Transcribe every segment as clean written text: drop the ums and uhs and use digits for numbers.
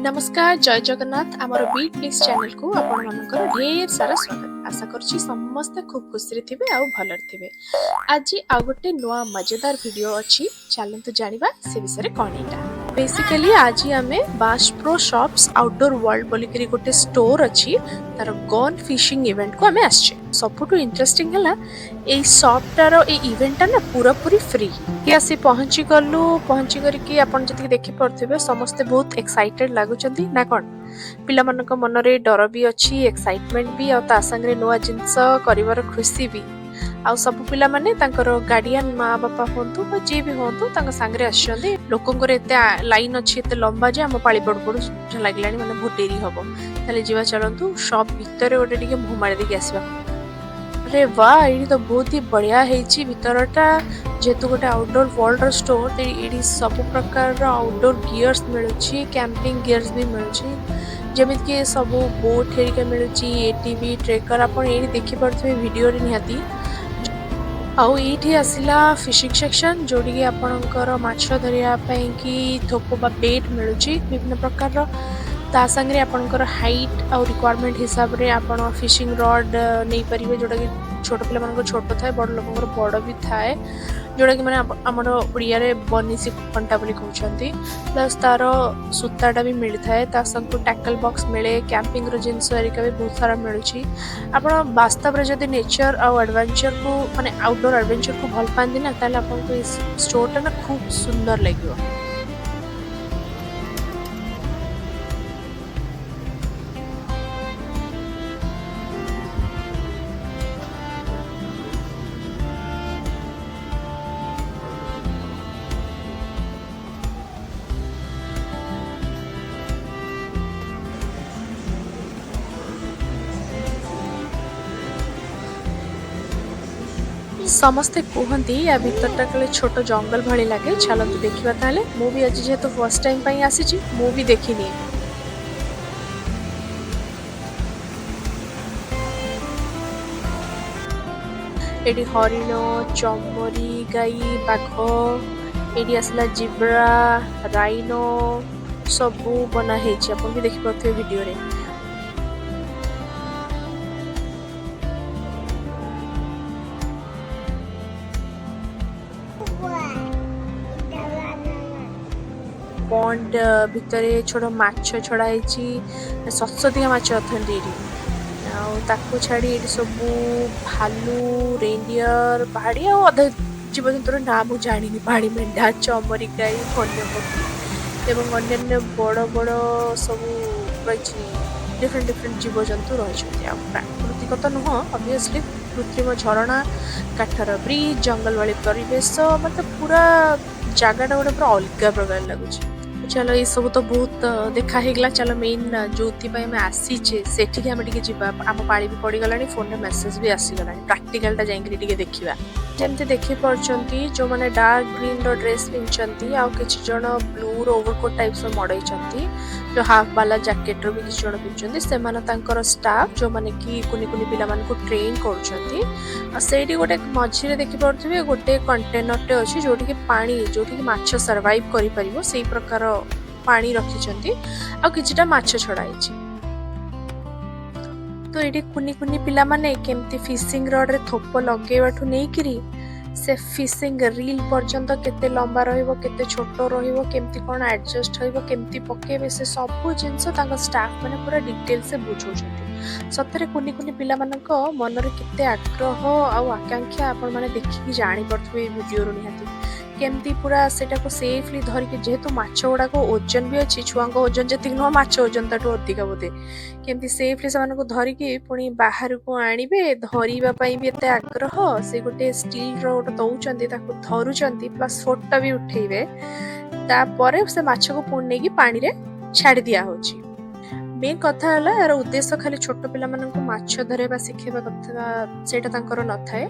ନମସ୍କାର, ଜୟ ଜଗନ୍ନାଥ। ଆମର beet please ଚ୍ୟାନେଲକୁ ଆପଣମାନଙ୍କର ଢେର ସାରା ସ୍ୱାଗତ। ଆଶା କରୁଛି ସମସ୍ତେ ଖୁବ୍ ଖୁସିରେ ଥିବେ ଆଉ ଭଲରେ ଥିବେ। ଆଜି ଆଉ ଗୋଟେ ନୂଆ ମଜେଦାର ଭିଡ଼ିଓ ଅଛି, ଚାଲନ୍ତୁ ଜାଣିବା ସେ ବିଷୟରେ କ'ଣ ଏଇଟା। ବେସିକାଲି ଆଜି ଆମେ ବାସ୍ ପ୍ରୋ ସପ୍ସ ଆଉଟଡୋର ୱାର୍ଲଡ ବୋଲିକିରି ଗୋଟେ ଷ୍ଟୋର ଅଛି, ତାର ଗନ୍ ଫିସିଂ ଇଭେଣ୍ଟକୁ ଆମେ ଆସିଛେ। ସବୁଠୁ ଇଣ୍ଟରେଷ୍ଟିଂ ହେଲା ଏଇ ସପ୍ଟାର ଏଇ ଇଭେଣ୍ଟଟା ନା ପୁରାପୁରି ଫ୍ରି କି। ଆସି ପହଞ୍ଚି ଗଲୁ। ପହଞ୍ଚି କରିକି ଆପଣ ଯେତିକି ଦେଖିପାରୁଥିବେ, ସମସ୍ତେ ବହୁତ ଏକ୍ସାଇଟେଡ୍ ଲାଗୁଛନ୍ତି ନା କ'ଣ? ପିଲାମାନଙ୍କ ମନରେ ଡର ବି ଅଛି, ଏକ୍ସାଇଟମେଣ୍ଟ ବି, ଆଉ ତା ସାଙ୍ଗରେ ନୂଆ ଜିନିଷ କରିବାର ଖୁସି ବି। ଆଉ ସବୁ ପିଲାମାନେ ତାଙ୍କର ଗାର୍ଡିଆନ, ମା ବାପା ହୁଅନ୍ତୁ ବା ଯିଏ ବି ହୁଅନ୍ତୁ, ତାଙ୍କ ସାଙ୍ଗରେ ଆସିଛନ୍ତି। ଲୋକଙ୍କର ଏତେ ଲାଇନ୍ ଅଛି, ଏତେ ଲମ୍ବା ଯେ ଆମ ପାଳି ପଡୁ ପଡୁ ଲାଗିଲାଣି ମାନେ ବହୁତ ଡେରି ହବ। ତାହେଲେ ଯିବା, ଚାଲନ୍ତୁ ସପ୍ ଭିତରେ ଗୋଟେ ଟିକେ ମୁହଁ ମାରି ଦେଇକି ଆସିବା। ଆରେ ବା, ଏଇଠି ତ ବହୁତ ହି ବଢିଆ ହେଇଛି ଭିତରଟା। ଯେହେତୁ ଗୋଟେ ଆଉଟଡୋର ୱାର୍ଲଡର ଷ୍ଟୋର, ଏଇଠି ସବୁ ପ୍ରକାରର ଆଉଟଡୋର ଗିୟର୍ସ ମିଳୁଛି, କ୍ୟାମ୍ପିଂ ଗିୟର୍ସ ବି ମିଳୁଛି, ଯେମିତିକି ସବୁ ବୋଟ୍ ହେରିକା ମିଳୁଛି, ଏଟିଭି, ଟ୍ରେକର, ଆପଣ ଏଇଠି ଦେଖିପାରୁଥିବେ ଭିଡ଼ିଓରେ ନିହାତି। ଆଉ ଏଇଠି ଆସିଲା ଫିସିଂ ସେକ୍ସନ, ଯୋଉଠିକି ଆପଣଙ୍କର ମାଛ ଧରିବା ପାଇଁକି ଥୋପ ବା ବେଟ୍ ମିଳୁଛି ବିଭିନ୍ନ ପ୍ରକାରର। ତା ସାଙ୍ଗରେ ଆପଣଙ୍କର ହାଇଟ୍ ଆଉ ରିକ୍ୱାରମେଣ୍ଟ ହିସାବରେ ଆପଣ ଫିସିଂ ରଡ୍ ନେଇପାରିବେ, ଯୋଉଟାକି ଛୋଟ ପିଲାମାନଙ୍କର ଛୋଟ ଥାଏ, ବଡ଼ ଲୋକଙ୍କର ବଡ଼ ବି ଥାଏ, ଯୋଉଟାକି ମାନେ ଆମର ଓଡ଼ିଆରେ ବନିଶୀ କଣ୍ଟା ବୋଲି କହୁଛନ୍ତି। ପ୍ଲସ୍ ତାର ସୂତାଟା ବି ମିଳିଥାଏ, ତା ସାଙ୍ଗକୁ ଟ୍ୟାକଲ ବକ୍ସ ମିଳେ, କ୍ୟାମ୍ପିଂର ଜିନିଷ ହେରିକା ବି ବହୁତ ସାରା ମିଳୁଛି। ଆପଣ ବାସ୍ତବରେ ଯଦି ନେଚର ଆଉ ଆଡ଼ଭେଞ୍ଚରକୁ, ମାନେ ଆଉଟଡୋର ଆଡ଼ଭେଞ୍ଚରକୁ ଭଲ ପାଆନ୍ତି ନା, ତାହେଲେ ଆପଣଙ୍କୁ ଏଇ ଷ୍ଟୋରଟା ନା ଖୁବ୍ ସୁନ୍ଦର ଲାଗିବ। ସମସ୍ତେ କୁହନ୍ତି ୟା ଭିତରଟା କାଳେ ଛୋଟ ଜଙ୍ଗଲ ଭଳି ଲାଗେ। ଚାଲନ୍ତୁ ଦେଖିବା ତାହେଲେ। ମୁଁ ବି ଆଜି ଯେହେତୁ ଫାର୍ଷ୍ଟ ଟାଇମ୍ ପାଇଁ ଆସିଛି, ମୁଁ ବି ଦେଖିନି। ଏଠି ହରିଣ, ଚମରି ଗାଈ, ବାଘ, ଏଇଠି ଆସିଲା ଜିବ୍ରା, ରାଇନୋ, ସବୁ ବନା ହେଇଛି। ଆପଣ ବି ଦେଖିପାରୁଥିବେ ଭିଡ଼ିଓରେ। ପଣ୍ଡ ଭିତରେ ଛୋଟ ମାଛ ଛଡ଼ା ହେଇଛି, ସତସତିକା ମାଛ ଅଛନ୍ତି ଏଇଠି। ଆଉ ତାକୁ ଛାଡ଼ି ଏଇଠି ସବୁ ଭାଲୁ, ରେଇଣ୍ଡିୟର, ପାହାଡ଼ି ଆଉ ଅଧେ ଜୀବଜନ୍ତୁର ନାଁ ମୁଁ ଜାଣିନି, ପାହାଡ଼ି ମେଣ୍ଢା, ଚମରି ଗାଈ, ବନ୍ୟ ପକ୍ଷୀ ଏବଂ ଅନ୍ୟାନ୍ୟ ବଡ଼ ବଡ଼ ସବୁ ରହିଛି, ଡିଫରେଣ୍ଟ ଡିଫରେଣ୍ଟ ଜୀବଜନ୍ତୁ ରହିଛନ୍ତି। ଆଉ ପ୍ରାକୃତିକ ତ ନୁହଁ ଅବଭିୟସଲି, କୃତ୍ରିମ ଝରଣା, କାଠର ବ୍ରିଜ, ଜଙ୍ଗଲ ଭଳି ପରିବେଶ, ମତେ ପୁରା ଜାଗାଟା ଗୋଟେ ପୁରା ଅଲଗା ପ୍ରକାର ଲାଗୁଛି। ଚାଲ, ଏସବୁ ତ ବହୁତ ଦେଖା ହେଇଗଲା। ଚାଲ, ମେନ୍ ଯୋଉଥିପାଇଁ ଆମେ ଆସିଛେ ସେଠିକି ଆମେ ଟିକେ ଯିବା। ଆମ ପାଳି ବି ପଡ଼ିଗଲାଣି, ଫୋନରେ ମେସେଜ ବି ଆସିଗଲାଣି। ପ୍ରାକ୍ଟିକାଲଟା ଯାଇକିରି ଟିକେ ଦେଖିବା। ଯେମିତି ଦେଖିପାରୁଛନ୍ତି, ଯୋଉମାନେ ଡାର୍କ ଗ୍ରୀନର ଡ୍ରେସ୍ ପିନ୍ଧିଛନ୍ତି ଆଉ କିଛି ଜଣ ବ୍ଲୁର ଓଭରକୋଟ୍ ଟାଇପ୍ସର ମଡ଼େଇଛନ୍ତି, ଯୋଉ ହାଫ୍ ବାଲା ଜ୍ୟାକେଟର ବି କିଛି ଜଣ ପିନ୍ଧୁଛନ୍ତି, ସେମାନେ ତାଙ୍କର ଷ୍ଟାଫ୍, ଯୋଉମାନେ କି କୁନି କୁନି ପିଲାମାନଙ୍କୁ ଟ୍ରେନ୍ କରୁଛନ୍ତି। ଆଉ ସେଇଠି ଗୋଟେ ମଝିରେ ଦେଖିପାରୁଥିବେ ଗୋଟେ କଣ୍ଟେନରଟେ ଅଛି, ଯୋଉଠିକି ପାଣି, ଯୋଉଠିକି ମାଛ ସର୍ଭାଇଭ୍ କରିପାରିବ ସେଇ ପ୍ରକାର ପାଣି ରଖିଛନ୍ତି ଆଉ କିଛିଟା ମାଛ ଛଡ଼ା ହେଇଛି। ତ ଏଇଠି କୁନି କୁନି ପିଲାମାନେ କେମିତି ଫିସିଂ ରଡ୍ରେ ଥୋପ ଲଗେଇବାଠୁ ନେଇକିରି ସେ ଫିସିଂ ରିଲ୍ ପର୍ଯ୍ୟନ୍ତ, କେତେ ଲମ୍ବା ରହିବ, କେତେ ଛୋଟ ରହିବ, କେମିତି କ'ଣ ଆଡ଼ଜଷ୍ଟ ରହିବ, କେମିତି ପକେଇବେ, ସେ ସବୁ ଜିନିଷ ତାଙ୍କ ଷ୍ଟାଫ୍ ମାନେ ପୁରା ଡିଟେଲ୍ସରେ ବୁଝାଉଛନ୍ତି। ସତରେ କୁନି କୁନି ପିଲାମାନଙ୍କ ମନରେ କେତେ ଆଗ୍ରହ ଆଉ ଆକାଂକ୍ଷା ଆପଣମାନେ ଦେଖିକି ଜାଣିପାରୁଥିବେ ଏଇ ଭିଡ଼ିଓରୁ ନିହାତି। କେମିତି ପୁରା ସେଟାକୁ ସେଫଲି ଧରିକି, ଯେହେତୁ ମାଛ ଗୁଡ଼ାକ ଓଜନ ବି ଅଛି, ଛୁଆଙ୍କ ଓଜନ ଯେତିକି ନୁହଁ, ମାଛ ଓଜନ ତାଠୁ ଅଧିକା ବୋଧେ, କେମିତି ସେଫଲି ସେମାନଙ୍କୁ ଧରିକି ପୁଣି ବାହାରକୁ ଆଣିବେ, ଧରିବା ପାଇଁ ବି ଏତେ ଆଗ୍ରହ। ସେ ଗୋଟେ ଷ୍ଟିଲର ଗୋଟେ ଦଉଛନ୍ତି, ତାକୁ ଧରୁଛନ୍ତି, ପ୍ଲସ୍ ଫଟୋ ବି ଉଠେଇବେ। ତାପରେ ସେ ମାଛକୁ ପୁଣି ନେଇକି ପାଣିରେ ଛାଡ଼ି ଦିଆ ହଉଛି। ମେନ୍ କଥା ହେଲା, ଏହାର ଉଦ୍ଦେଶ୍ୟ ଖାଲି ଛୋଟ ପିଲାମାନଙ୍କୁ ମାଛ ଧରିବା ଶିଖେଇବା କଥା ସେଇଟା ତାଙ୍କର ନଥାଏ।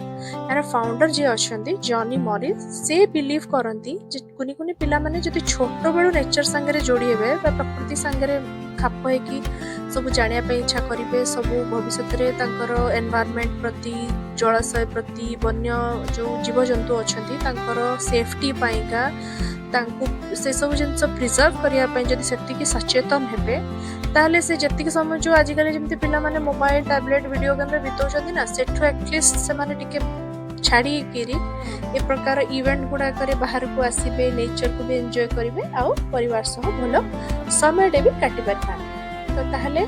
ଏହାର ଫାଉଣ୍ଡର ଯିଏ ଅଛନ୍ତି ଜନି ମରିସ୍, ସେ ବିଲିଭ୍ କରନ୍ତି ଯେ କୁନି କୁନି ପିଲାମାନେ ଯଦି ଛୋଟବେଳୁ ନେଚର ସାଙ୍ଗରେ ଯୋଡ଼ି ହେବେ ବା ପ୍ରକୃତି ସାଙ୍ଗରେ ଖାପ ହେଇକି ସବୁ ଜାଣିବା ପାଇଁ ଇଚ୍ଛା କରିବେ। ସବୁ ଭବିଷ୍ୟତରେ ତାଙ୍କର ଏନଭାୟରମେଣ୍ଟ ପ୍ରତି, ଜଳାଶୟ ପ୍ରତି, ବନ୍ୟ ଯେଉଁ ଜୀବଜନ୍ତୁ ଅଛନ୍ତି, ତାଙ୍କର ସେଫ୍ଟି ପାଇଁକା, ତାଙ୍କୁ ସେସବୁ ଜିନିଷ ପ୍ରିଜର୍ଭ କରିବା ପାଇଁ ଯଦି ସେତିକି ସଚେତନ ହେବେ, ତାହେଲେ ସେ ଯେତିକି ସମୟ ଯେଉଁ ଆଜିକାଲି ଯେମିତି ପିଲାମାନେ ମୋବାଇଲ, ଟ୍ୟାବଲେଟ୍, ଭିଡ଼ିଓ ଗେମ୍ରେ ବିତାଉଛନ୍ତି ନା, ସେଠୁ ଆଟଲିଷ୍ଟ ସେମାନେ ଟିକେ ଛାଡ଼ିକିରି ଏ ପ୍ରକାର ଇଭେଣ୍ଟ ଗୁଡ଼ାକରେ ବାହାରକୁ ଆସିବେ, ନେଚରକୁ ବି ଏନ୍ଜୟ କରିବେ ଆଉ ପରିବାର ସହ ଭଲ ସମୟଟେ ବି କାଟି ପାରିଥାନ୍ତେ। ତ ତାହେଲେ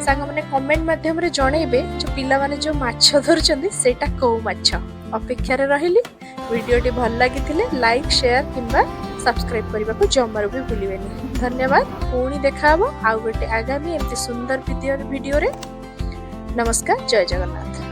ସାଙ୍ଗମାନେ, କମେଣ୍ଟ ମାଧ୍ୟମରେ ଜଣେଇବେ ଯେଉଁ ପିଲାମାନେ ଯେଉଁ ମାଛ ଧରୁଛନ୍ତି, ସେଇଟା କୋଉ ମାଛ। ଅପେକ୍ଷାରେ ରହିଲି। ଭିଡ଼ିଓଟି ଭଲ ଲାଗିଥିଲେ ଲାଇକ୍, ସେୟାର କିମ୍ବା ସବସ୍କ୍ରାଇବ୍ କରିବାକୁ ଜମାରୁ ବି ଭୁଲିବେନି। ଧନ୍ୟବାଦ। ପୁଣି ଦେଖାହବ ଆଉ ଗୋଟେ ଆଗାମୀ ଏମିତି ସୁନ୍ଦର ଭିଡ଼ିଓରେ। ନମସ୍କାର, ଜୟ ଜଗନ୍ନାଥ।